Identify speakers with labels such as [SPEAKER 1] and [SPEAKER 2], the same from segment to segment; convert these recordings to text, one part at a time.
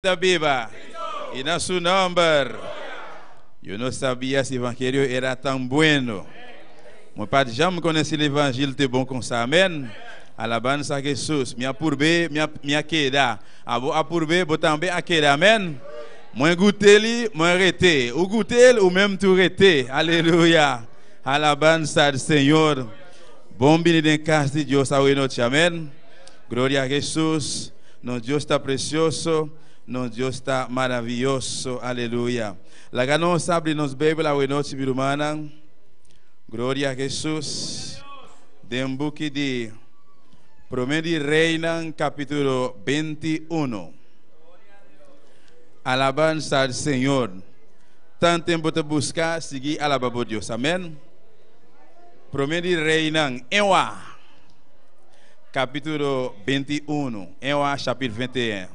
[SPEAKER 1] Ta biba y na su nomber. Yo no sabía si evangelio era tan bueno. Mwen pat janm konnen si levanjil te bon konsa. Amen. Alabansa a Jesus. Mi a purbe, mi a keda. Abo a purbe, bo tambe a keda. Amen. Mwen goute li, mwen rete. Ou goute l, ou menm tou rete. Alelouya. Alabansa al Señor. Bon bini den kas di Dios awe nochi. Amen. Gloria a Jesus. Nos Dios ta precioso, nos Dios ta maraviyoso. Aleluya. Laga nos abri nos Bijbel awe nochi, mi rumannan. Gloria a Jesus. Den buki di Prome di Reynan, capítulo 21. Alabanza al Señor. Tan tempo te busca, sigui alaba bo Dios. Amen. Prome di Reynan, ewa. Capítulo 21, 1 chapitre 21.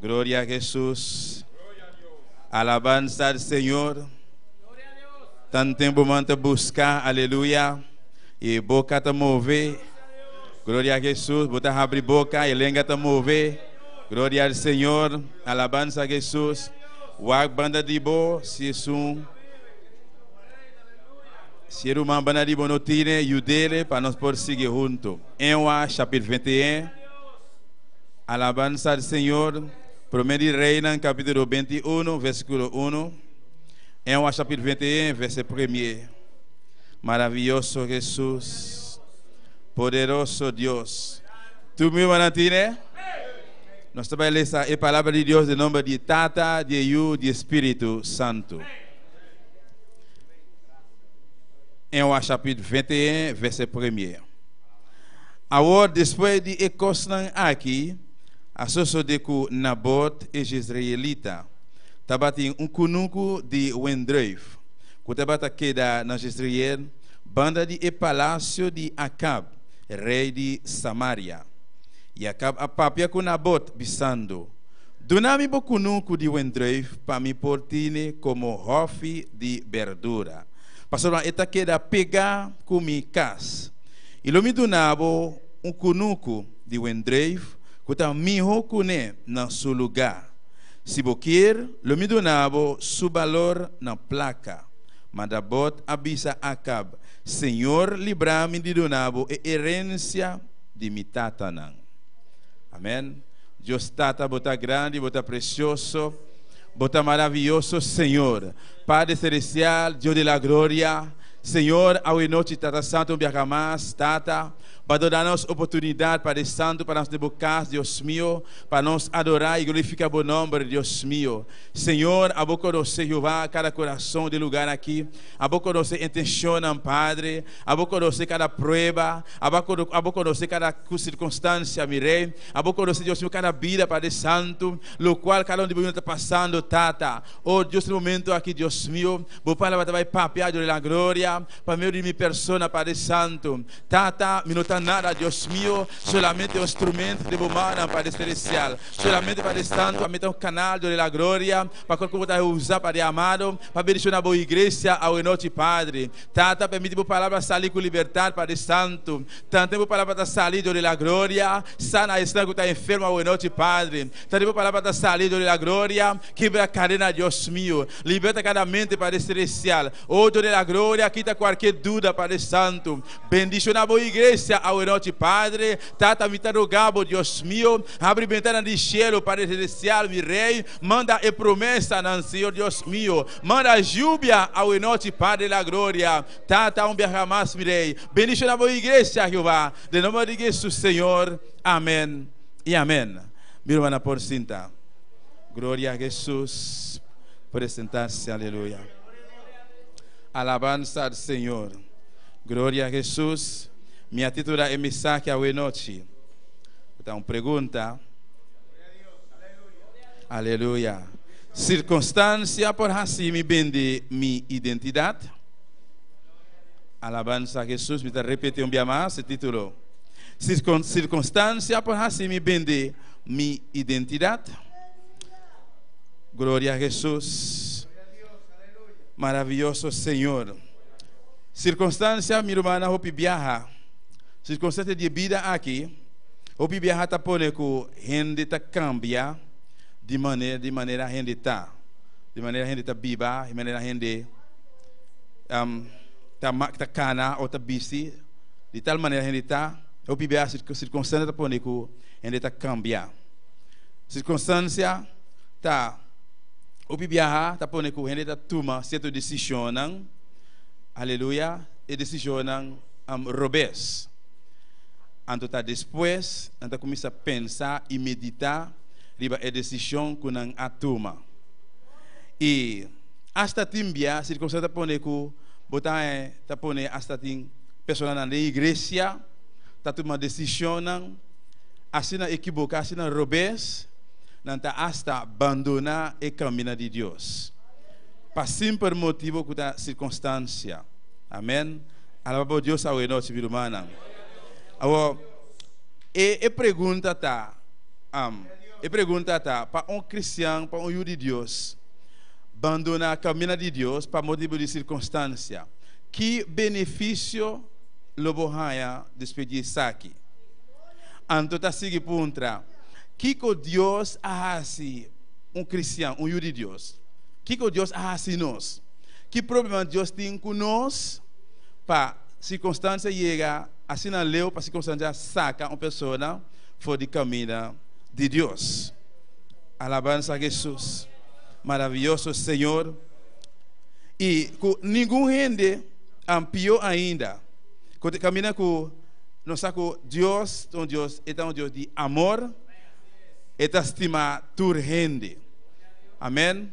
[SPEAKER 1] Gloria a Jesús. Alabanza al Señor. Tan tempo man te busca, aleluya. Y boca te move. Gloria a Jesús. Bota abrir boca y lenga te move. Gloria al Señor. Alabanza a Jesús. Wak banda di bo, si es un Si e ruman banda di bo no tine, yud'ele pa nos por sigui hunto. Enwa, chapit 21. Alabansa al Señor. Prome di Reynan, capítulo 21, versículo 1. Enwa, chapit 21, verse premier. Maravilloso Jesús. Poderoso Dios. Tur mi rumannan tine? Nos ta bai lesa e palabra di Dios den nomber di Tata, di e Yu, di e Spiritu Santu. 1 Wa chapit 21 vèsè premye. Awor despues di e kosnan aki a sosodé ku Nabot e jezreelita tabatin un kunuku di wendrùif ku tabata keda na Jezreel banda di e palasio di Akab, rei di Samaria. I Akab a papia ku Nabot, bisando, Duna mi bo kunuku di wendrùif pa mi por tine komo hòfi di berdura, pasobra e ta keda pegá ku mi kas. I lo mi duna bo un kunuku di wendrùif ku ta mihó kuné na su lugá. Si bo kier, lo mi duna bo su balor na plaka. Ma Dabot a bisa Akab, Señor libra mi di duna bo e herensia di mi tatanan. Amèn. Dios Tata, bo ta grandi, bo ta precioso, bo ta maravilloso, Señor. Padre Celestial, Dios de la gloria, Señor, awe nochi, Tata Santo, un biaha mas, Tata, bo a duna nos oportunidad, Padre Santo, pa nos den bo cas, Dios mio, pa nos adora y glorifica bo nomber, Dios mio. Señor, abo conoce, Jehová, cada corazon den lugar aki, abo conoce intencionnan, Padre, abo conoce cada prueba, abo conoce cada circunstancia, mi Rey. Abo conoce, Dios mío, cada bida, Padre Santo, locual cada un di bo ta pasando, Tata. Oh, Dios, den momento aki, Dios mío, bo palabra ta bay papia, Dios de la gloria, pa medio di mi persona, Padre Santo. Tata, mi no ta nada, Dios mío, solamente un instrumento den bo mannan, Padre Celestial. Solamente, Padre Santo, ami ta un canal, Dios de la gloria, pa cual cu bo ta usa, Padre amado, pa bendiciona bo iglesia awe nochi, Padre. Tata, permiti bo palabra sali cu libertad, Padre Santo. Tanten bo palabra ta sali dor di la gloria, sana esnan cu ta enfermo awe nochi, Padre. Tanten bo palabra ta sali dor di la gloria, kibra cadena, Dios mio. Liberta cada mente, Padre Celestial. O dor di la gloria, kita cualkier duda, Padre Santo. Bendiciona bo iglesia awe nochi, Padre. Tata, mi ta roga bo, Dios mio, habri bentana di cielo, Padre Celestial, mi Rey. Manda e promesanan, Señor Dios mio. Manda lluvia awe nochi, Padre la gloria. Tata, un biaha mas, mi Rey. Bendiciona bo iglesia, Jehová. Den nomber di Jesus, Señor. Amen y amen. Mi hermana por sinta. Gloria a Jesus. Puede sentarse, aleluya. Alabanza al Señor. Gloria a Jesus. Mi a titula e mensahe awe nochi. Ta un pregunta. Aleluya. Circunstancia por haci mi bende mi identidad? Alabanza a Jesus. Mi ta repeti un bia mas e titulo. Circunstancia por haci mi bende mi identidad? Gloria a Jesus. Maravilloso Señor. Circunstancia, mi hermana, hopi biaha. Circunstancia di bida aki. Hopi biaha ta pone ku hende ta kambia di manera di manera hende ta, di manera hende ta biba, di manera hende ta ta kana o ta bisti, di tal manera hende ta, hopi biaha sirkunstansia ta pone ku hende ta kambia. Sirkunstansia ta hopi biaha ta pone ku hende ta tuma sierto desishonnan, aleluya, e desishonnan robes. Anto ta despues nan ta kuminsá pensa i meditá riba e desishon ku nan a tuma. I asta tin bia sirkunstansia ta pone ku bo ta ta pone asta tin personanan den iglesia ta tuma desishonnan asina ekiboká, asina robes, nan ta asta bandoná e kaminda di Dios pa simpel motibu ku ta sirkunstansia. Amèn. Alaba bo Dios awe nochi, mi rumannan. Awor, e e pregunta ta, e pregunta ta, pa un kristian, pa un yu di Dios, bandoná kaminda di Dios pa motibu di sirkunstansia, ki benefisio lo bo haña despues di esaki? Anto ta sigui puntra, Kiko Dios a hasi un kristian, un yu di Dios? Kiko Dios a hasi nos? Ki problema Dios tin ku nos pa sirkunstansia yega asina leu pa sirkunstansia saka un persona for di kaminda di Dios? Alabansa a Hesus! Maraviyoso Señor! I ku ningun hende, pió ainda, ku ta kaminda ku nos sa ku Dios ta un Dios, e ta un Dios di amor, e ta stima tur hende. Amen.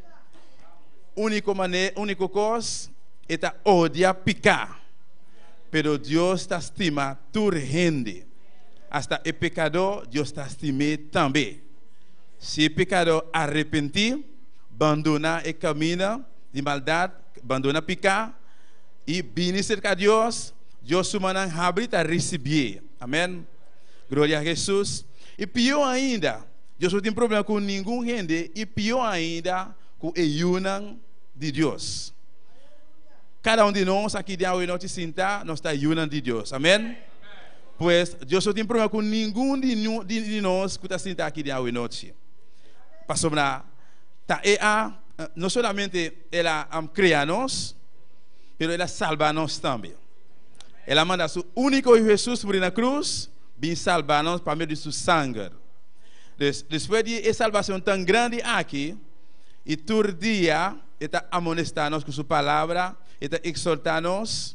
[SPEAKER 1] Úniko manera, úniko kos, e ta odia piká. Pero Dios ta stima tur hende. Asta e pekadó, Dios ta stim'é tambe. Si e pekadó arepentí, bandoná e kaminda di maldat, bandoná piká, i bini serka Dios, Dios su mannan habrí ta risibié. Amèn. Gloria a Hesus. I pió ainda, Dios no tin problema ku ningun hende, i pió ainda ku e yunan di Dios. Kada un di nos aki den awe nochi sintá, nos ta yunan di Dios. Amèn. Pues, Dios no tin problema ku ningun di di nos ku ta sintá aki den awe nochi. Pasobra ta E a, no solamente El a krea nos, pero El a salba nos tambe. El a manda su úniko Yu Hesus muri na krus, bin salba nos pa medio di su sanger. Dus, despues di e salbacion tan grandi aki, y tur dia e ta amonesta nos cu su palabra, e ta exhorta nos,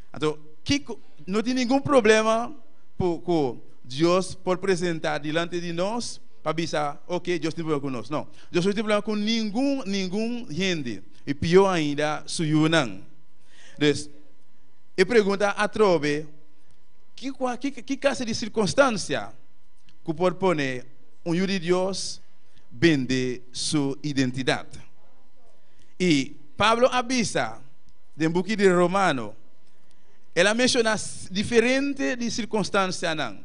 [SPEAKER 1] anto kico, no tin ningun problema cu, cu Dios por presenta dilanti di nos pa bisa, ok, Dios tin problema cu nos. No, Dios no tin problema cu ningun, ningun hende, y pio ainda su yunan. Dus, e pregunta atrobe, ki, ki, ki clase di circunstancia ku por pone un yu di Dios bende su identidat. I Pablo a bisa den buki di Romano, el a menshoná diferente di sirkunstansianan.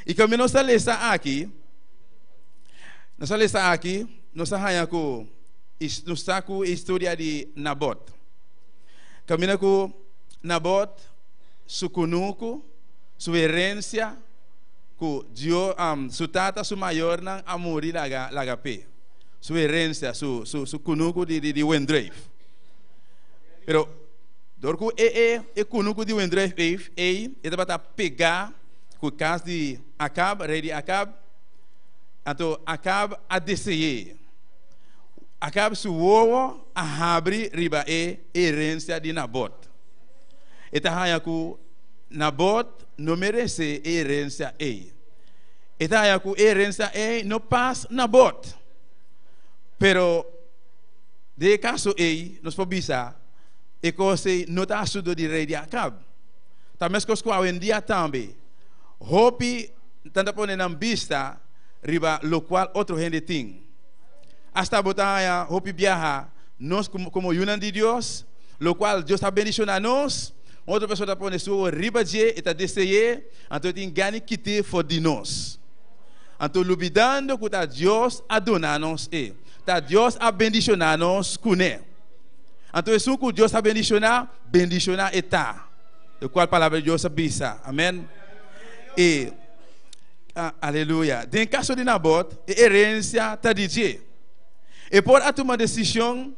[SPEAKER 1] I kami nos ta lesa aki, nos ta lesa aki, nos ta haña ku nos ta ku e historia di Nabot. Kaminda ku Nabot su kunuku, su herensia, ku Dio, su tata, su mayornan a muri laga, laga p'e. Su herensia, su, su, su kunuku di, di, di wendruif. Pero, dor ku e, e, e kunuku di wendruif ei, ei, e tabata pegá ku kas di Akab, rei di Akab, anto Akab a dese'é. Akab su wowo a habri riba e herensia di Nabot. E ta haña ku Nabot no meresé e herensia ei. E ta haña ku e herensia ei no pas Nabot. Pero den e kaso ei nos por bisa e kos ei no ta asuntu di rei di Akab. Ta meskos ku awendia tambe hopi tan ta pone nan bista riba lokual otro hende tin. Asta bo ta haña hopi biaha nos komo yunan di Dios, lokual Dios ta bendishoná nos, Un otro persona ta pone su ojo riba dje, e ta dese'é, anto e tin gana di kit'é for di nos. Anto lubidando ku ta Dios a duna nos e, ta Dios a bendishoná nos kuné. Anto esun ku Dios a bendishoná, bendishoná e ta. Lokual palabra di Dios a bisa. Amèn. E. Aleluya. Den kaso di Nabot, e herensia ta di dje. E por a tuma desishon,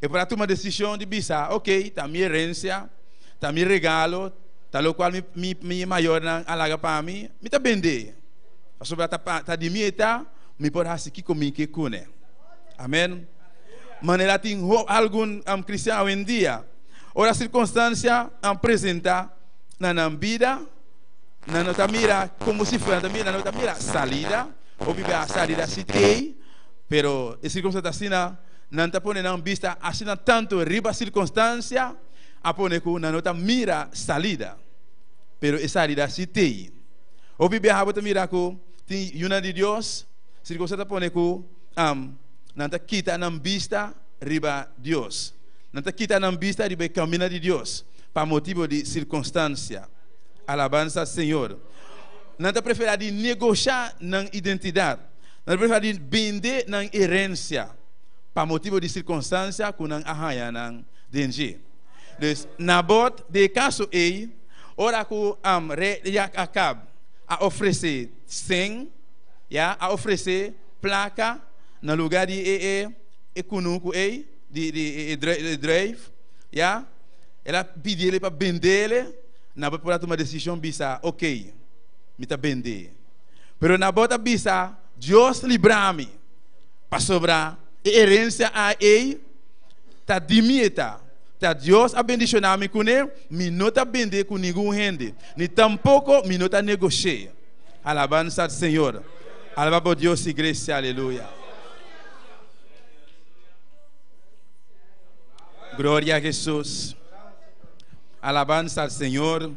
[SPEAKER 1] e por a tuma desishon di bisa, ok, ta mi herensia, ta mi regalo, ta lokual mi, mi, mi mayornan a laga pa mi, mi ta bend'é. Pasobra ta pa, ta di mi e ta, mi por hasi kiko mi ke kuné. Amen. Manera tin ho, algun um, kristian awendia, ora sirkunstansia a presentá na nan bida, Nan no ta mira como si fuera, nan ta mira, nan no ta mira salida, hopi bia salida si tei, pero e circunstancia ta asina, nan ta pone nan bista asina tanto riba circunstancia, a pone cu nan no ta mira salida, pero e salida si tei. Hopi biaha bo ta mira cu tin yunan di Dios, circunstancia ta pone cu nan ta kita nan bista riba Dios, nan ta kita nan bista riba e camina di Dios pa motibo di circunstancia. Alabansa Señor. Nan ta preferá di negoshá nan identidat. Nan ta preferá di bende nan herensia pa motibu di sirkunstansia ku nan a haña nan den dje. Dus, Nabot, den e kaso ei, ora ku rei Akab a ofresé sen, ya, a ofresé plaka na lugá di e e kunuku ei, di di e druif, ya, el a pidi el pa bend'el. Nabot por a tuma desishon bisa, Ok, mi ta bend'é. Pero Nabot a bisa, Dios libra mi, pasobra e herensia a ei ta di mi e ta. Ta Dios a bendishoná mi kuné, mi no ta bend'é ku ningun hende, ni tampoko mi no ta negosh'é. Alabansa al Señor. Alaba bo Dios, iglesia. Aleluya. Gloria a Jesús. Alabansa al Señor.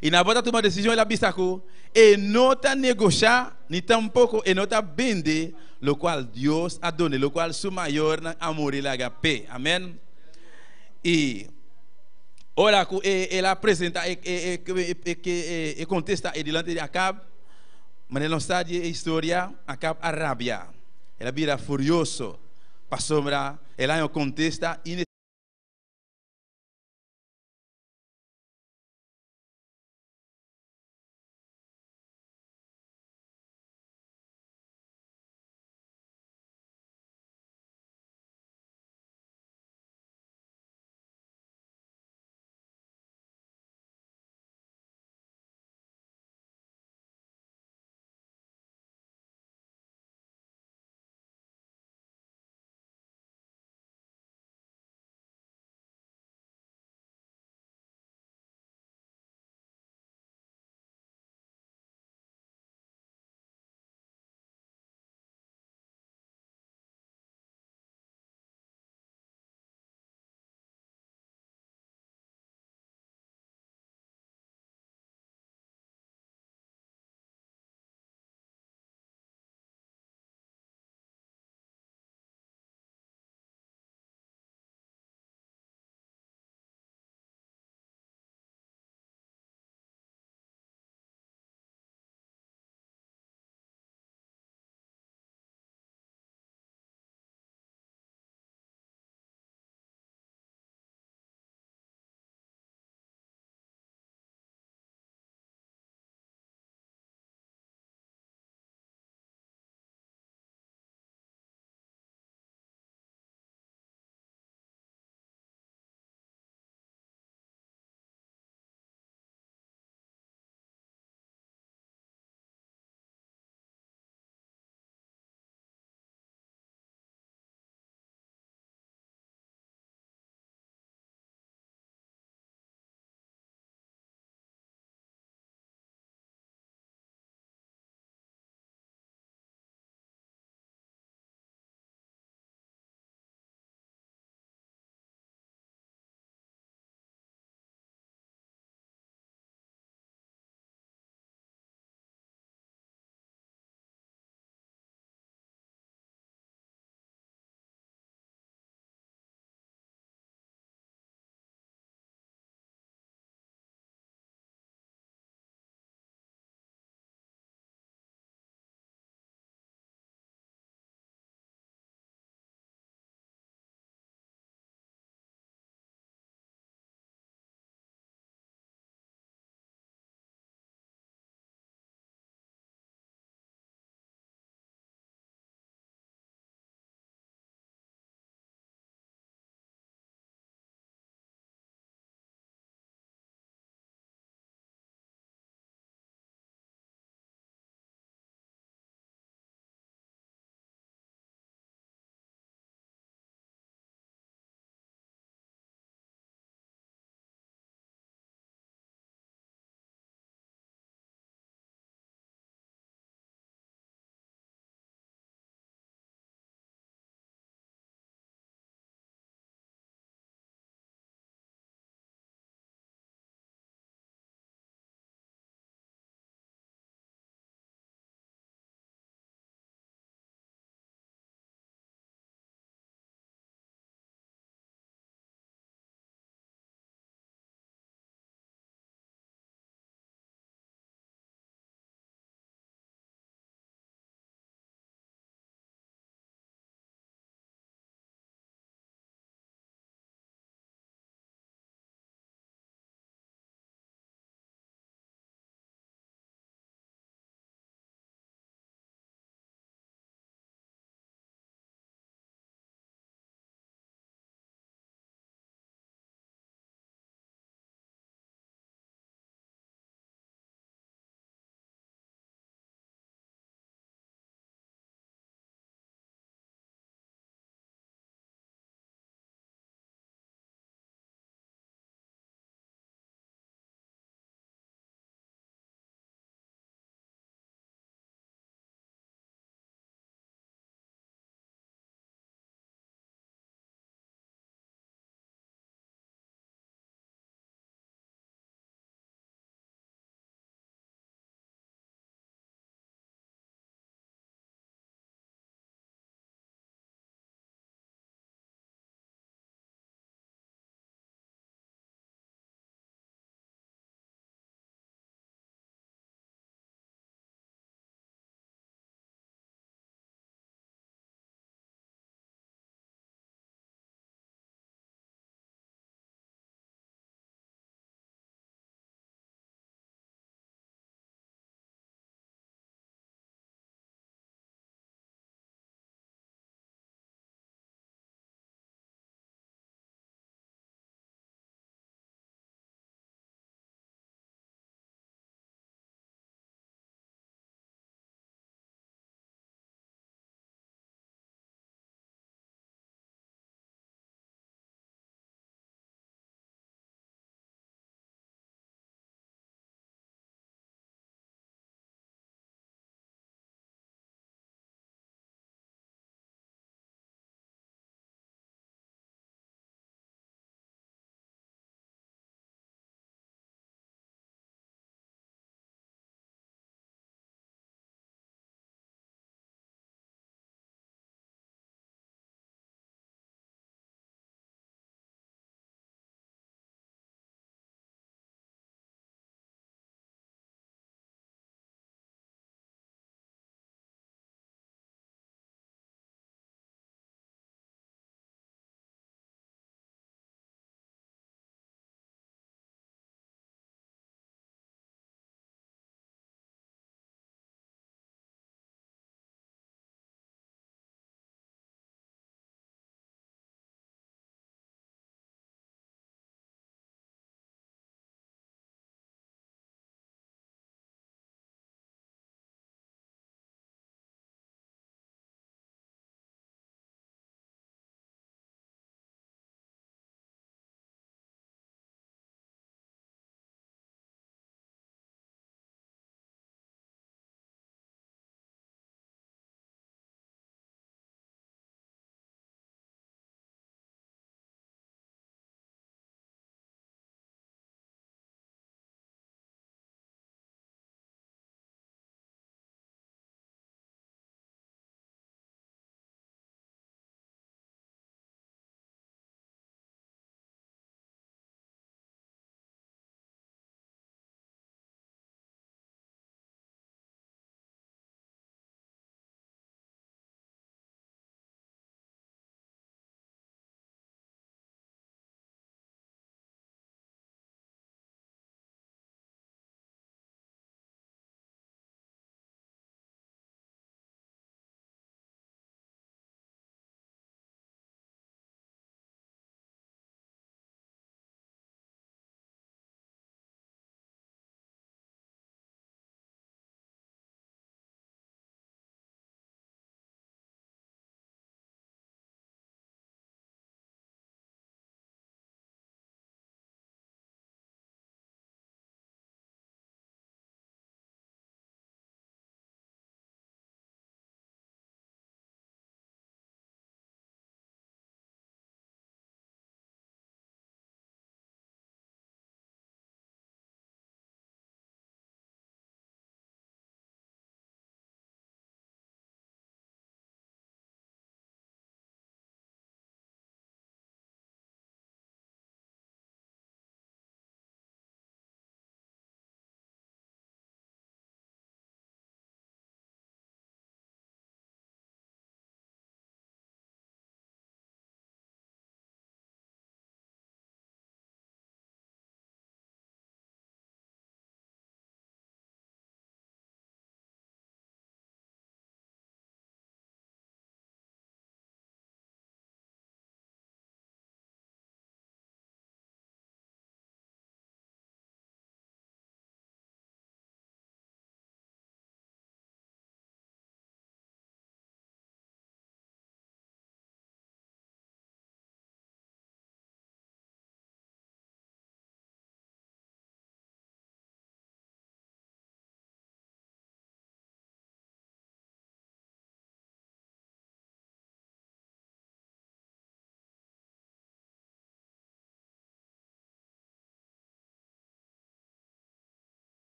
[SPEAKER 1] Y Nabot a tuma decision, el a bisa cu e no ta negosha, ni tampoco e no ta bende locual Dios a done, locual su mayornan a muri laga p'e. Amen. Y ora cu e, el a presenta e, e, e, e, e, e contesta e delante di Acab, manera nos sa di e historia, Acab a rabia. El a bira furioso pasobra el a haña un contesta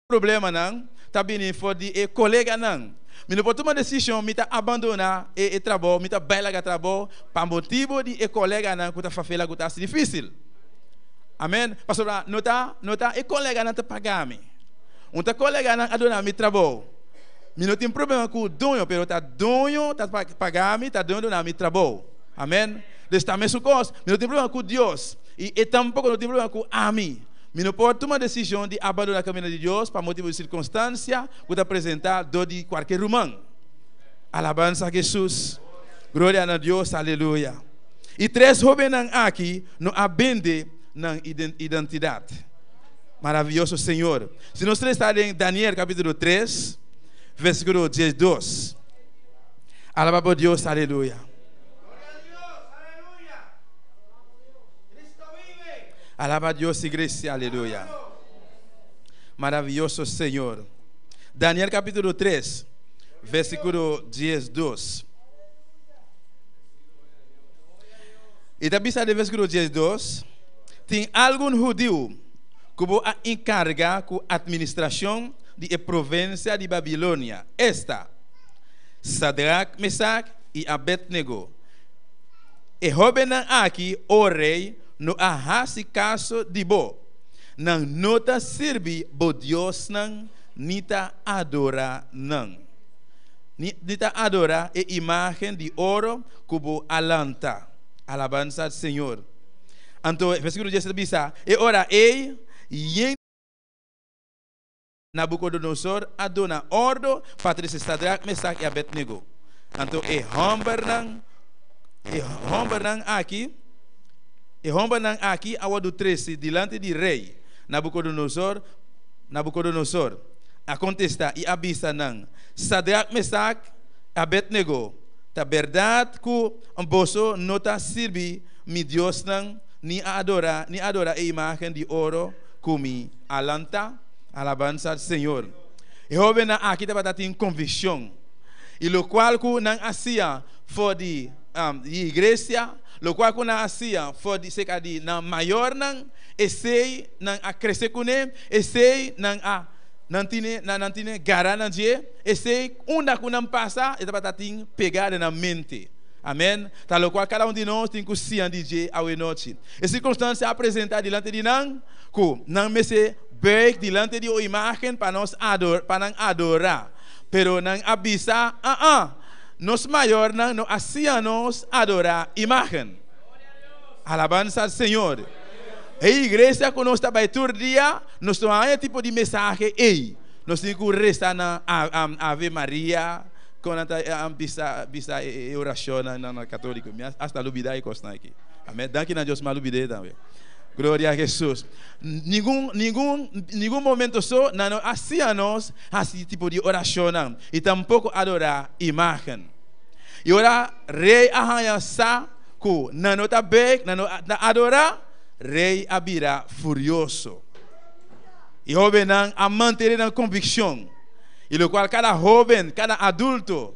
[SPEAKER 1] Problemanan ta bini for di e koleganan. Mi no por tuma desishon, mi ta abandoná e trabou, mi ta bai laga trabou pa motibu di e koleganan ku ta fafela ku ta hasi difísil. Amen. Pasobra no ta no ta e koleganan ta paga mi. Un ta koleganan a duna mi trabou. Mi no tin problema ku doño, pero ta doño ta paga mi, ta doño duna mi trabou. Amen. Dus ta mesun kos, mi no tin problema ku Dios i e tampoko no tin problema ku ami. Mi no por tuma desishon di abandoná kaminda di Dios pa motibu di sirkunstansia ku ta presentá dor di kualke ruman. Alabansa a Hesus! Gloria na Dios! Aleluya! E tres hóbennan aki no a bende nan identidat. Maravioso Señor! Si nos lesa den Daniel kapítulo 3, versíkulo 12. Alabá bo Dios! Aleluya! Alaba Dios, iglesia, aleluya. Maravilloso Señor. Daniel capítulo 3, versículo 12. Y ta bisa de versículo 12, tin algun hudiu ku bo a enkarga ku administrashon di e provinsia di Babilonia, esta, Sadrak, Mesak i Abednego. E hóbennan aki, o rei, no a hasi kaso di bo. Nan no ta sirbi bo diosnan ni ta adorá nan, ni ta adorá e imágen di oro ku bo a lanta. Alabansa al Señor. Anto, versíkulo dies ta bisa, E ora ei, yen. Nabukodonosor a duna ordo pa trese Sadrak, Mesak i Abednego. Anto e hòmbernan, e hòmbernan aki, e hòmbernan aki a wòrdu trese dilanti di rei Nabukodonosor. Nabukodonosor a kontestá i a bisa nan, Sadrak, Mesak, Abednego, ta bèrdat ku boso no ta sirbi mi diosnan ni a adorá ni adorá e imágen di oro ku mi a lantá? Alabansa al Señor. E hóbennan aki tabata tin konvikshon. I lokual ku nan a siña for di di iglesia, lokual ku nan a siña for di serka di nan mayornan, esei nan a krese kuné, esei nan a nan tine nan tine gara na dje, esei unda ku nan pasa e tabata tin pegá den nan mente. Amen. Ta lokual kada un di nos tin ku siña di dje awenochi. E sirkunstansia a presentá dilanti di nan ku nan mester Buig dilanti di un imágen pa nos ador, pa nan adorá. Pero nan a bisa, Ah-ah, nos mayornan no a siña nos adorá imágen. Alabansa al Señor. E iglesia ku nos ta bai tur dia, nos no haña e tipo di mensahe ei. Nos tin ku resa na Ave Maria, kon nan ta bisa bisa e orashonnan na katóliko. Mi asta lubidá e kosnan aki. Amèn. Danki na Dios mi a lubid'é tambe. Gloria a Hesus. Ningun, ningun, ningun momento so nan no a siña nos hasi tipo di orashonnan i tampoko adorá imágen. I ora rei a haña sa ku nan no ta bek, nan no ta adorá, rei a bira furioso. I hóbennan a mantené nan konvikshon, i lokual kada hóben, kada adulto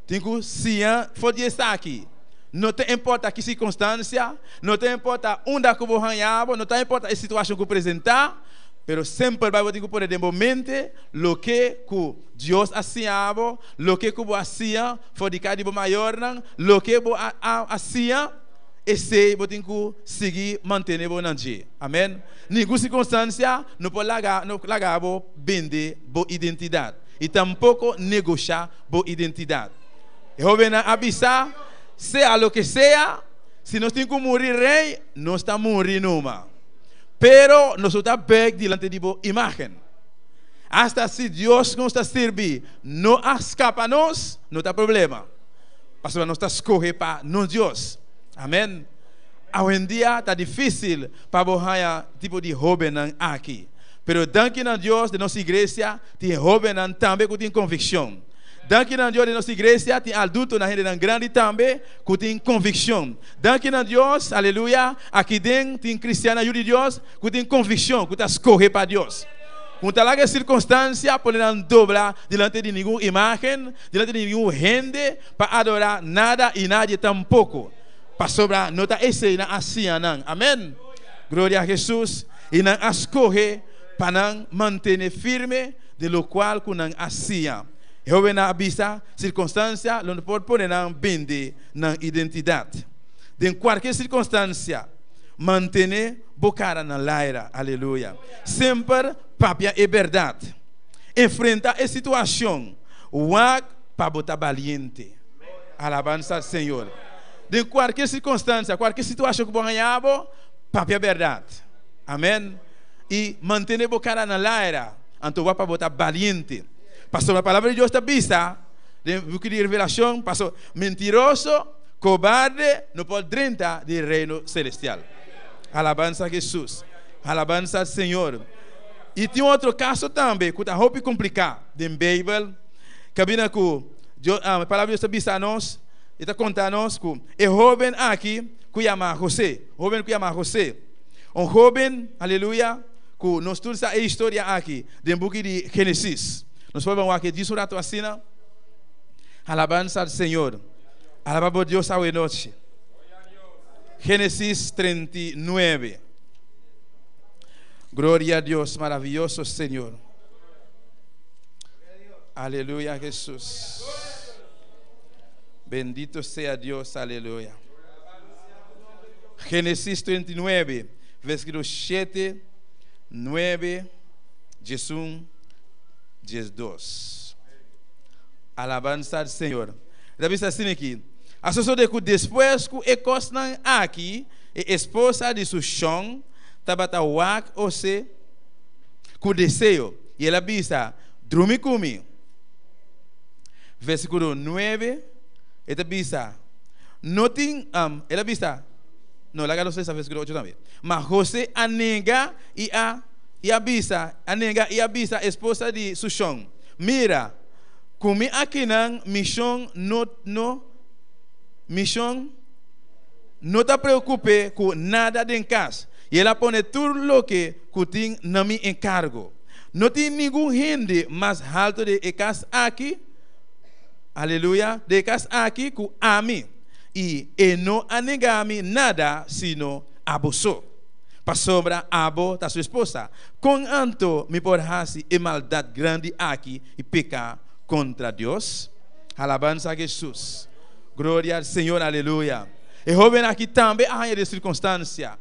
[SPEAKER 1] tin ku siña for di esaki. No ta importa ki sirkunstansia, No ta importa unda ku bo haña bo, no ta importa e situashon ku presentá, pero semper bai bo tin ku pone den bo mente loke ku Dios a siña bo, loke ku bo a siña for di ka di bo mayornan, loke bo a a siña, esei bo tin ku sigui mantene bo nan dje. Amen. Ningun sirkunstansia no por laga no laga bo bende bo identidat i tampoko negoshá bo identidat. E hóbennan a bisa, Sea loke sea, Si nos tin ku muri rei, nos ta muri numa. Pero nos no ta bek dilanti di bo imágen. Asta si Dios ku nos ta sirbi no a skapa nos, no ta problema, pasobra nos ta skohe pa nos Dios. Amèn. Awendia ta difísil pa bo haña tipo di hóbennan aki. Pero danki na Dios den nos iglesia tin hóbennan tambe ku tin konvikshon. Danki na Dios den nos iglesia tin adultonan, hendenan grandi tambe ku tin konvikshon. Danki na Dios, aleluya, aki den tin kristiannan yu di Dios ku tin konvikshon, ku ta skohe pa Dios. Ku no ta laga e sirkunstansia pone nan dobla dilanti di ningun imágen, dilanti di ningun hende pa adorá nada i nadie tampoko. Pasobra no ta esei nan a siña nan. Amèn. Gloria a Hesus. I nan a skohe. Pa nan mantene firme den lokual ku nan a siña. E hóbennan a bisa, Sirkunstansia lo no por pone nan bende nan identidat. Den kualke sirkunstansia, mantene bo kara na laira. Aleluya! Semper papia e bèrdat. Enfrenta e situashon. Wak pa bo ta baliente. Alabansa al Señor! Den kualke sirkunstansia, kualke situashon ku bo haña bo, papia bèrdat. Amèn! I mantene bo kara na laira, anto wak pa bo ta baliente. Pasobra Palabra di Dios ta bisa den buki di Revelashon, paso mentiroso, kobarde no por drenta den Reino Selestial. Alabansa a Hesus! Alabansa al Señor! I tin un otro kaso tambe ku ta hopi kompliká den Beibel, kabina ku Dios, e Palabra di Dios ta bisa nos, e ta konta nos ku e hóben aki ku yama José, hóben ku yama José, un hóben, aleluya, ku nos tur sa e historia aki den buki di Génesis. Nos por ban wak e djis un ratu asina. Alabansa al Señor. Alaba bo Dios awe nochi. Génesis 39. Gloria a Dios, maravilloso Señor. Aleluya, Jesús. Bendito sea Dios, aleluya. Génesis 39, versículo 7, 9, 11, 12. Alabanza al Señor. Ta bisa asina aki, A sosode ku despues ku e kosnan aki, e esposa di su shon tabata wak José ku deseo, i el a bisa, Drumi ku mi. Versíkulo 9, e ta bisa, No tin, el a bisa, no, laga nos lesa versíkulo 8 tambe. Ma José a nenga i a i a bisa, a nenga i a bisa esposa di su shon, Mira, ku mi akinan mi shon no no mi shon no ta preokup'é ku nada den kas, i el a pone tur loke ku tin na mi enkargo. No tin ningun hende mas haltu den e kas aki, aleluya, den e kas aki ku ami, i e no a nega mi nada sino abo so. Pasobra abo ta su esposa. Kon anto mi por hasi e maldat grandi aki i peka kontra Dios? Alabansa a Jesus! Gloria al Señor! Aleluya! E hoben aki tambe a haña den sirkunstansia.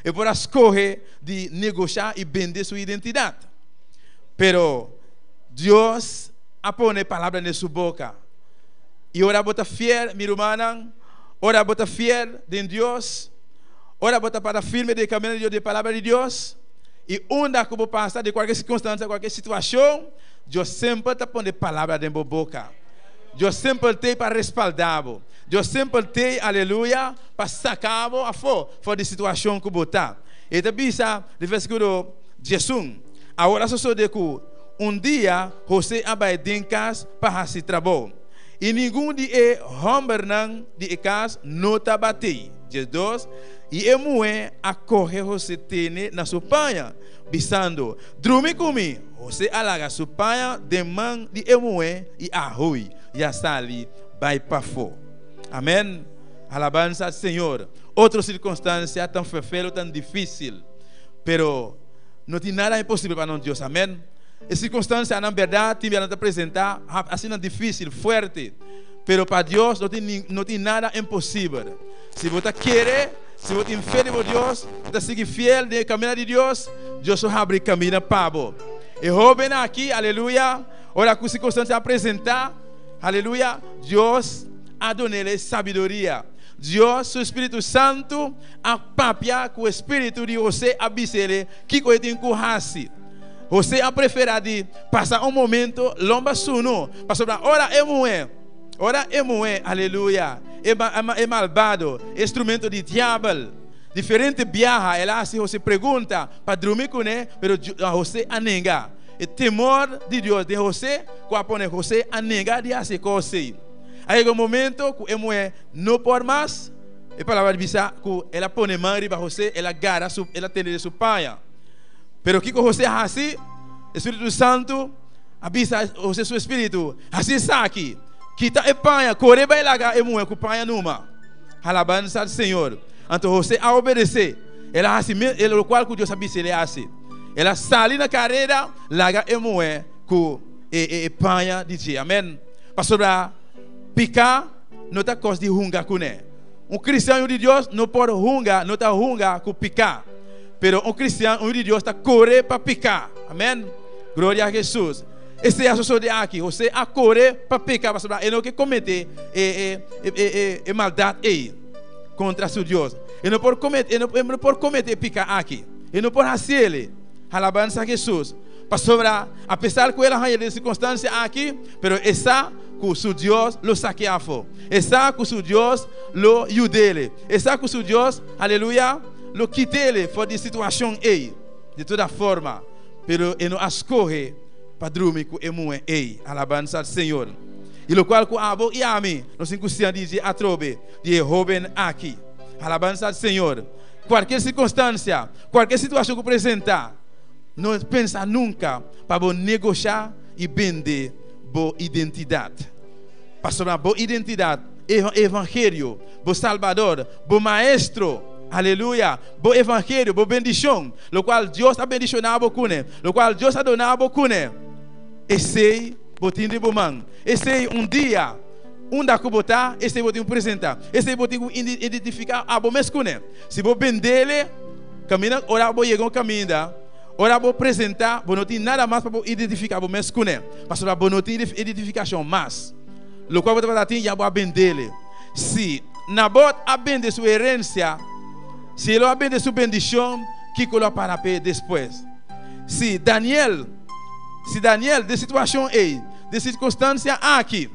[SPEAKER 1] E por a skohe di negoshá i bende su identidat. Pero Dios a pone palabra den su boka. I ora bo ta fiel, mi rumannan, ora bo ta fiel den Dios, Ora bo ta para firme den e camino di Dios, den e Palabra di Dios, i unda cu bo pasa, den cualkier circunstancia, cualkier situacion, Dios semper ta pone palabra den bo boca. Dios semper t'ey pa respalda bo. Dios semper t'ey, aleluya, pa saca bo afo for di situacion cu bo ta. E ta bisa den versiculo 11, Awor a sosode cu un dia José a bay den cas pa haci trabou, i ningun di e hombernan di e cas no tabat'ey. 12, I e muhé a kohe José tene na su paña, bisando, Drumi ku mi! José a laga su paña den man di e muhé i a hui i a sali bai pafó. Amèn! Alabansa al Señor! Otro sirkunstansia tan fefelo, tan difísil, pero no tin nada imposibel pa nos Dios. Amèn! E sirkunstansianan bèrdat tin bia nan ta presentá asina difísil, fuerte. Pero pa Dios no tin no tin nada imposibel. Si bo ta kere, si bo tin fe den bo Dios, bo ta sigui fiel den e camina di Dios, Dios lo habri camina pa bo. E hoben aki, aleluya, ora cu circunstancia a presenta, aleluya, Dios a dunele sabiduria. Dios su Spiritu Santo a papia cu e spiritu di José a bisele kico e tin cu haci. José a prefera di pasa un momento lomba sunu, pasobra ora e muhé, ora e muhé, aleluya, e, e malbado, e instrumento di diabel, diferente biaha el a hasi José pregunta pa drumi kuné, pero José a nenga. E temor di Dios den José ku a pone José a nenga di hasi e kos ei. A yega un momento ku e muhé no por mas, e palabra di bisa ku el a pone man riba José, el a gara su, el a tende den su paña. Pero kiko José a hasi? E Spiritu Santu a bisa José su espiritu, Hasi esaki, kita e paña, kore bai laga e muhé ku paña numa. Alabansa al Señor. Anto José a obedesé. El a hasi e lokual ku Dios a bisa el e hasi. El a sali na kareda laga e muhé ku e paña di dje. Amèn. Pasobra piká no ta kos di hunga kuné. Un kristian yu di Dios no por hunga, no ta hunga ku piká. Pero un kristian un yu di Dios ta kore pa piká. Amèn. Gloria a Hesus. Esei a sosodé aki. José a kore pa peka pasobra e no ke kometé e maldat ei kontra su Dios. E no por kometé, e no por kometé e pika aki. E no por hasiel. Alabansa a Hesus. Pasobra apesar ku el a haña den sirkunstansia aki, pero e sa ku su Dios lo sak'é afó. E sa ku su Dios lo yud'é. E sa ku su Dios, aleluya, lo kit'é for di e situashon ei. Di toda forma, pero e no a skohe pa drumi ku e muhé ei. Alabansa al Señor. I lokual ku abo i ami nos tin ku siña di dje atrobe di e hóben aki. Alabansa al Señor. Kualkier sirkunstansia, kualkier situashon ku presentá, no pensa nunka pa bo negoshá i bende bo identidat. Pasobra bo identidat, e evangelio, bo Salbador, bo Maestro, aleluya, bo evangelio, bo bendishon, lokual Dios a bendishoná bo kuné, lokual Dios a doná bo kuné, esei bo tin den bo man. Esei un dia, unda ku bo ta, esei bo tin ku presentá. Esei bo tin ku identifiká abo mes kuné. Si bo bendele, kaminda, ora bo yega un kaminda, ora bo presentá, bo no tin nada mas pa bo identifiká bo mes kuné, pasobra bo no tin identifikashon mas. Lokual bo tabata tin, ya bo a bendele. Si Nabot a bende su herensia, si e lo a bende su bendishon, kiko lo a para p'e despues? Si Daniel, si Daniel den situashon ei, den sirkunstansia aki,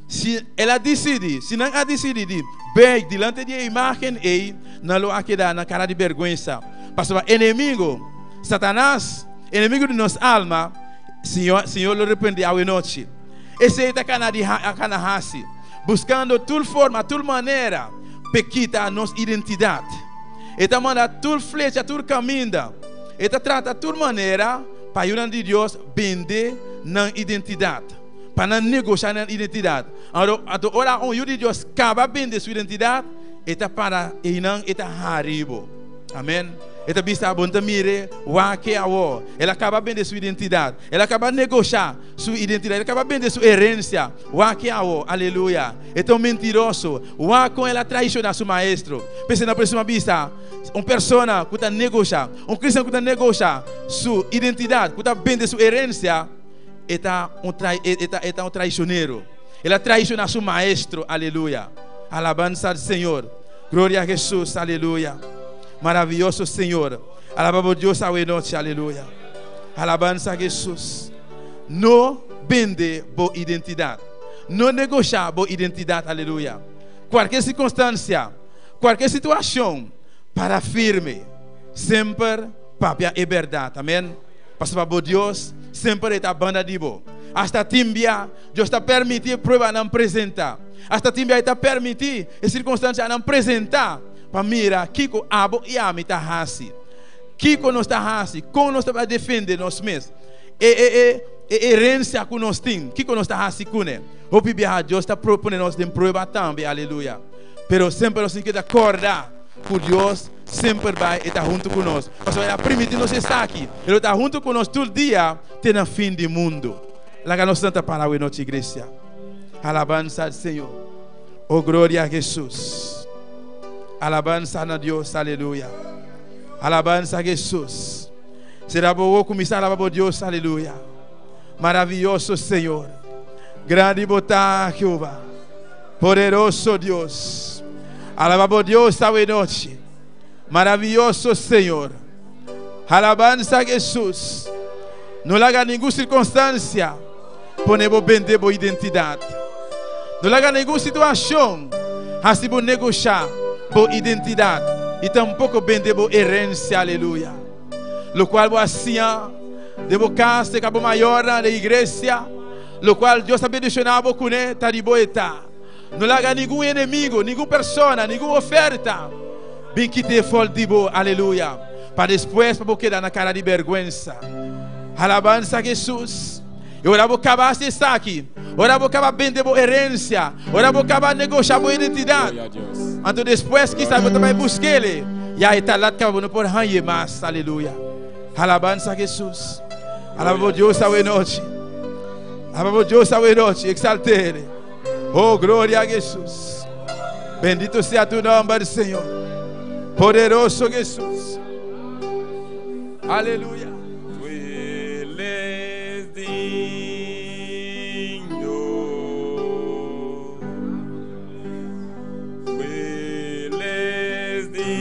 [SPEAKER 1] si el a disidí, si nan a disidí di bèig dilanti di e imágen ei, nan lo a keda na kara di bèrgwensa. Pasobra enemigo, Satanas, enemigo di nos alma, Señor, Señor lo reprendé awenochi. Esei ta kana di kana hasi, buskando tur forma, tur manera p'e kita nos identidat. E ta manda tur flecha, tur kaminda. E ta trata tur manera pa yunan di Dios bende nan identidat, pa nan negoshá nan identidat. Anto ora un yu di Dios kaba bende su identidat, e ta para einan, e ta hari bo. Amen. E ta bisa, Bo no ta mire, wak e awor. El a kaba bende su identidat. El a kaba negoshá su identidat. El a kaba bende su herensia. Wak e awor. Aleluya. E ta un mentiroso. Wak kon el a traishoná su maestro. P'esei na próksimo a bisa, un persona ku ta negoshá, un kristian ku ta negoshá su identidat, ku ta bende su herensia, e ta un trai, e ta, e ta un traishonero. El a traishoná su maestro. Aleluya. Alabansa al Señor. Gloria a Jesús. Aleluya. Maraviyoso Señor. Alaba bo Dios awe nochi. Aleluya. Alabansa a Jesús. No bende bo identidat. No negoshá bo identidat. Aleluya. Kualke sirkunstansia, kualke situashon, para firme. Semper papia e bèrdat. Amèn. Pasobra bo Dios semper e ta banda di bo. Asta tin bia Dios ta permití e pruebanan presentá. Asta tin bia e ta permití e sirkunstansianan presentá pa mira kiko abo i ami ta hasi. Kiko nos ta hasi, kon nos ta bai defende nos mes, e e e e herensia ku nos tin, kiko nos ta hasi kuné. Hopi biaha Dios ta pone nos den prueba tambe, aleluya. Pero semper nos tin keda kòrda ku Dios semper bai e ta huntu ku nos. Pasobra el a primiti nos esaki, e lo ta huntu ku nos tur dia te na fin di mundu. Laga nos lanta para awe nochi, iglesia. Alabansa al Señor. Oh, gloria a Jesús. Alabansa na Dios, aleluya. Alabansa a Jesús. Será bo kuminsá alabá bo Dios, aleluya. Maraviyoso Señor. Grandi bo ta, Jehová. Poderoso Dios. Alabá bo Dios awe nochi. Maraviyoso Señor. Alabansa a Jesús. No laga ningun sirkunstansia pone bo bende bo identidat. No laga ningun situashon hasi bo negoshá bo identidat i tampoko bende bo herensia. Aleluya. Lokual bo a siña den bo kas, den bo mayornan, den iglesia, lokual Dios a bendishoná bo kuné, ta di bo e ta. No laga ningun enemigo, ningun persona, ningun oferta bin kit'é for di bo. Aleluya. Pa despues pa bo keda na kara di bèrgwensa. Alabansa Hesus. I ora bo kaba hasi esaki, ora bo kaba bende bo herensia, ora bo kaba negosha bo identidat, anto despues kisas bo ta bai busk'el, ya e ta lat kaba bo no por hañ'é mas. Aleluya. Alabanza a Jesús. Alaba Dios awe nochi. Alaba Dios awe nochi. Exaltere. Oh, gloria a Jesús. Bendito sea tu nombre, Señor. Poderoso Jesús. Aleluya.
[SPEAKER 2] Tú eres digno. Tú eres digno.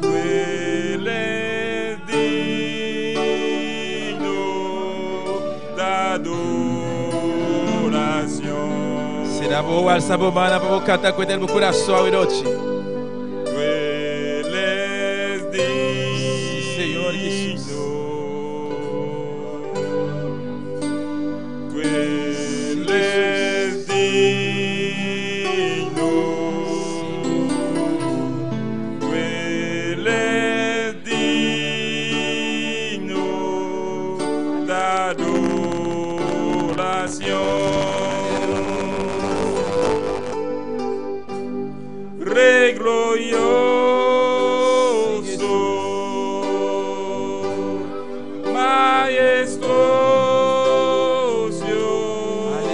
[SPEAKER 2] Tú eres digno de adoración.
[SPEAKER 1] Será bo alsa bo mana pa bo kanta ku bo kurason awe nochi.
[SPEAKER 2] Tú eres
[SPEAKER 1] Sí, Señor Jesús.
[SPEAKER 2] digno. Tú eres digno. Tú eres digno de adoración. Rey glorioso, majestuoso,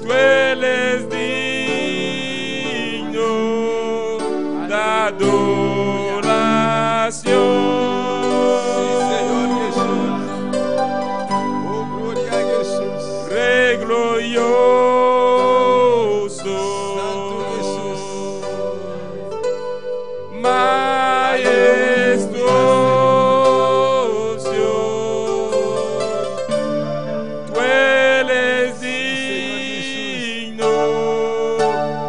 [SPEAKER 2] tú eres digno de adoración.
[SPEAKER 1] Sí, Señor Jesús. Oh, gloria a Jesús.
[SPEAKER 2] Rey glorioso,
[SPEAKER 1] Santo Jesús.
[SPEAKER 2] majestuoso, tú eres digno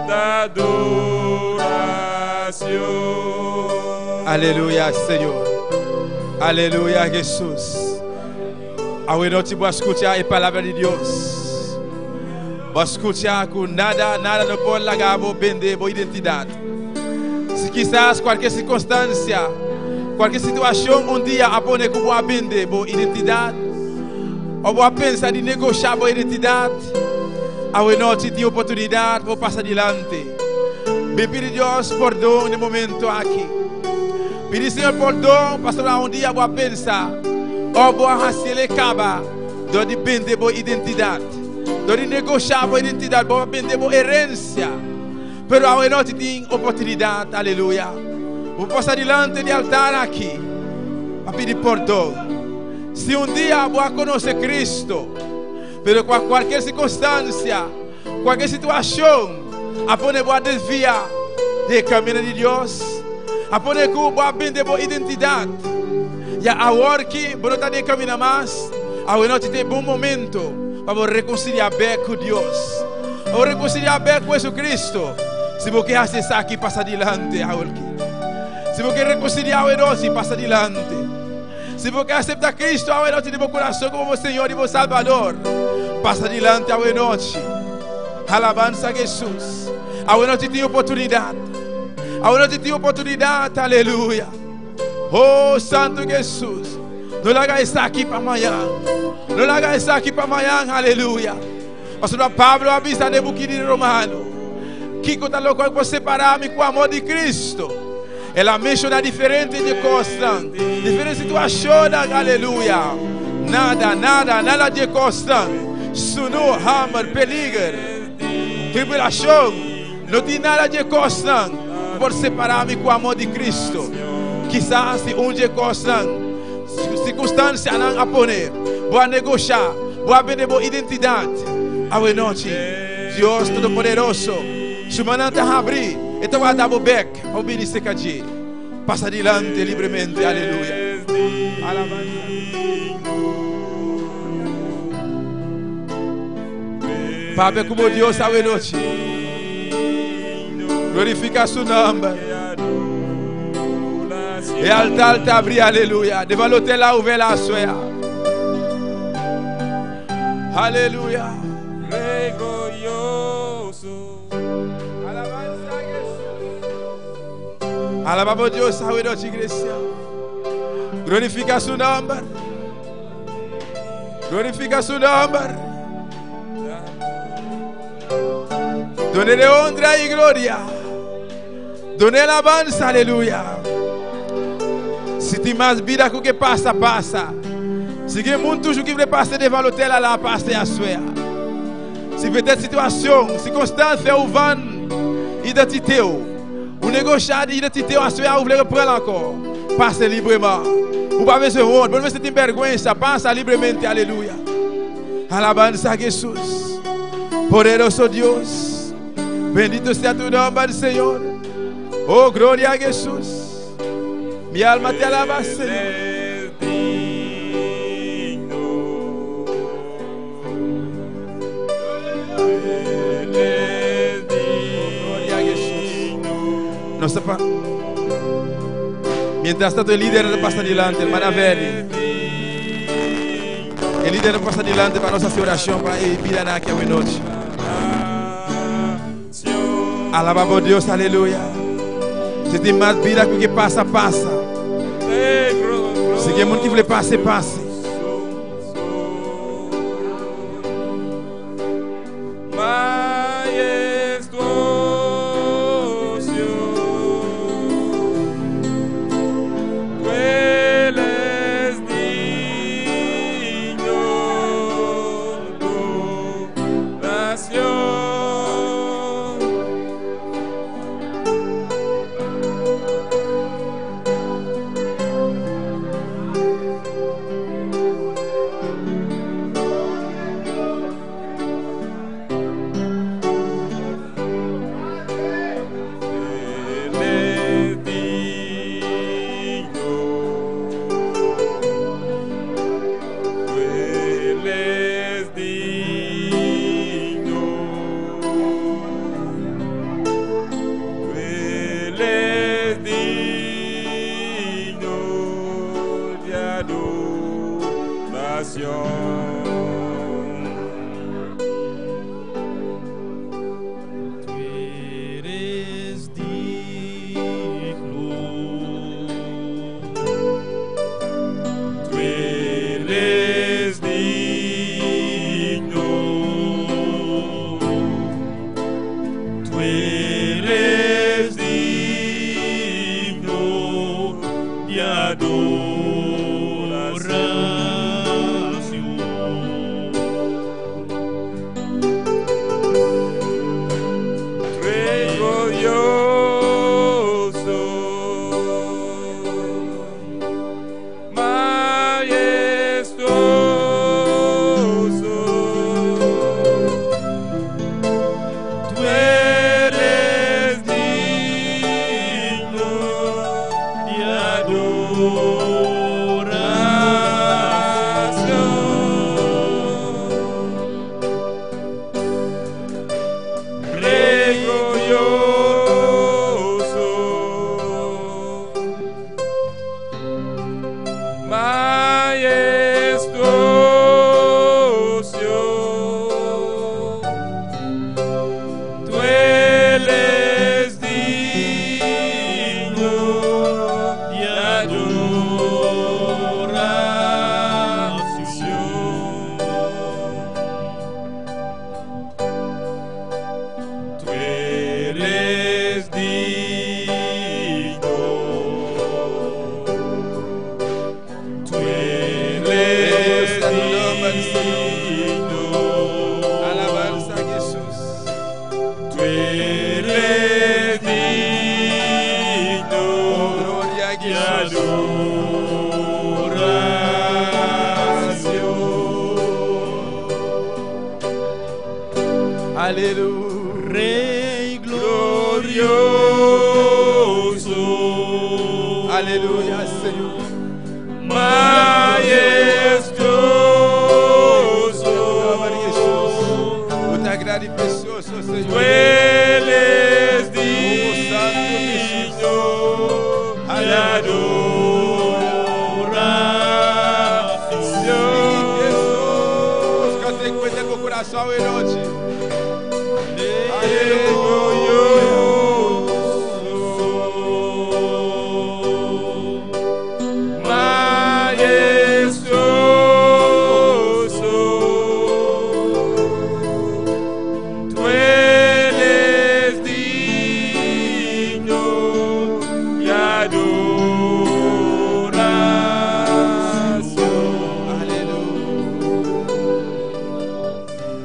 [SPEAKER 2] de adoración.
[SPEAKER 1] Aleluya, Señor. Aleluya, Jesús. Awe nochi bo a skucha e palabra di Dios. Bo a skucha ku nada, nada no por laga bo bende bo identidat. Si kisas kualke sirkunstansia, kualke situashon un dia a pone ku bo a bende bo identidat, òf bo a pensa di negoshá bo identidat, awe nochi tin oportunidat pa pasa dilanti. Bin pidi Dios pordon den momento aki. Pidi Señor pordon pasobra un dia bo a pensa òf bo a hasiel kaba dor di bende bo identidat, dor di negoshá bo identidat, bo a bende bo herensia. Pero awe nochi tin oportunidat, aleluya. Bo pasa dilanti di altar aki pa pidi pordon. Si un dia bo a konosé Kristu, pero ku kualke sirkunstansia, kualke situashon a pone bo a desviá di e kaminda di Dios, a pone ku bo a bende bo identidat, ya awor ki bo no ta den e kaminda mas, awe nochi ta e bon momento pa bo rekonsiliá bèk ku Dios, pa bo rekonsiliá bèk ku Jesucristo. Si bo ke hasi esaki, pasa dilanti awor ki. Si bo ke rekonsiliá awe nochi, pasa dilanti. Si bo ke aseptá Cristo awe nochi den bo kurason komo bo Señor i bo Salbador, pasa dilanti awe nochi. Alabansa Jesus. Awe nochi tin oportunidat. Awe nochi tin oportunidat. Aleluya. Oh, Santo Jesus. No laga esaki pa mañan. No laga esaki pa mañan. Aleluya. Pasobra Pablo a bisa den buki di Romano, Kiko ta loke por separá mi ku amor di Cristo? El a menshoná diferente di kosnan, diferente situashonnan. Aleluya. Nada, nada, nada di e kosnan, sunu, hamber, peliger, tribulashon, no tin nada di e kosnan ku por separá mi ku amor di Cristo. Kisas si un di e kosnan, sirkunstansianan a pone bo a negoshá, bo a bende bo identidat. Awe nochi, Dios Todopoderoso su mannan ta habrí, e ta warda bo bèk pa bo bini serka dje. Pasa dilanti libremente. Aleluya. Alabansa. Papia ku bo Dios awe nochi. Glorifiká su nòmber. E altar ta abrí, aleluya. Devan lotel a ouvè la aswè a. Aleluya.
[SPEAKER 2] Rey glorioso.
[SPEAKER 1] Alabanza a Jesús. Alaba bo Dios awe nochi, iglesia. Glorifica su nomber. Glorifica su nomber. Donele honra y gloria. Duna alabansa, aleluya. Si tin mas bida ku ke pasa, pasa. Si gen moun toujou ki vle pase devan lotèl la, la pase aswè a. Si petèt sitiyasyon, sikonstans fè ou vann idantite ou, ou negochad idantite ou aswè a ou vle repran l ankò, pase libreman. Ou pa bezwen wont, bon mwen se tin bèrgwensa, pasa libremente, aleluya. Alabansa Jesus. Poderoso Dios. Bendito sea tu nombre, Señor. Oh, gloria a Jesús. Mi alma te alaba, Señor. Gloria a Jesús. No sepa. Mientras tanto, el líder pasa adelante, hermana Veri. E líder pasa adelante pa nos hasi orashon pa e bidanan aki awe nochi. Alaba bo Dios, aleluya. Si tin mas bida ku ke pasa, pasa. Si ke mun ki vle pase, pase.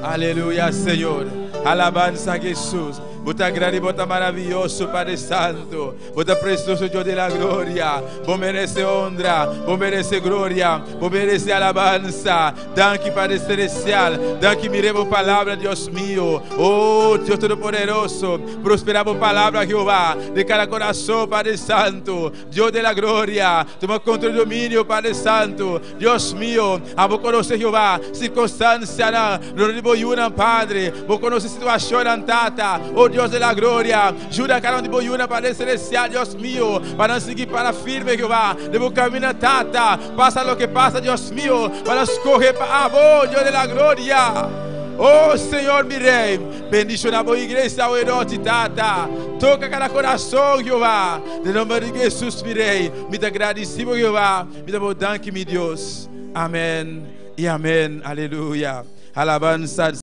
[SPEAKER 1] Aleluya, Señor. Alabansa Jesus. Bo ta grandi, Bo ta maravioso, Padre Santo. Bo ta precioso, Dios de la gloria. Bo merece honra, Bo merece gloria, Bo merece alabansa. Danki, Padre Celestial. Danki, mire Bo palabra, Dios mío. Oh, Dios Todopoderoso. Prospera Bo palabra, Jehová, den cada corazón, Padre Santo. Dios de la gloria. Tuma control y dominio, Padre Santo. Dios mío, abo conoce, Jehová, circunstancianan rond di bo yunan, Padre. Bo conoce situacionnan, Tata. Oh Dios de la gloria, yuda cada un di bo yunan, Padre Celestial, Dios mío, pa nan sigui para firme, Jehová, den bo camino, Tata. Pasa loke pasa, Dios mío, pa nan scoge pa abo, Dios de la gloria. Oh Señor, mi Rey, bendiciona bo iglesia awe nochi, Tata. Toca cada corazon, Jehová. Den nomber di Jesus, mi Rey, mi ta gradici bo, Jehová. Mi ta bo danki, mi Dios. Amen y amen. Aleluya. Alabanza.